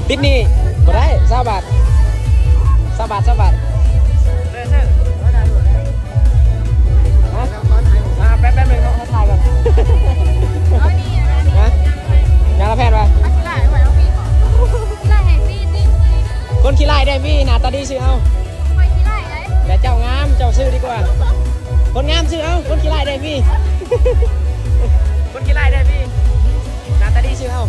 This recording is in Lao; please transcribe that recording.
ຕິດໜີ້ບໍ່ໄດ້ ຊາວບາດ ຊາວບາດ ຊາວບາດ. ຮະ? ອ່າ ແປັບ ແປັບໜຶ່ງ ເຮົາ ເຮົາຖ່າຍກ່ອນ. ຮະ? ຍາລະແພດວ່າ ຄົນຂີ້ຮ້າຍໄດ້ຟຣີ ໜ້າຕາດີຊື້ເອົາ. ແລະເຈົ້າງາມ ເຈົ້າຊື້ດີກວ່າ. ຄົນງາມຊື້ເອົາ ຄົນຂີ້ຮ້າຍໄດ້ຟຣີ. ຄົນຂີ້ຮ້າຍໄດ້ຟຣີ ໜ້າຕາດີຊື້ເອົາ.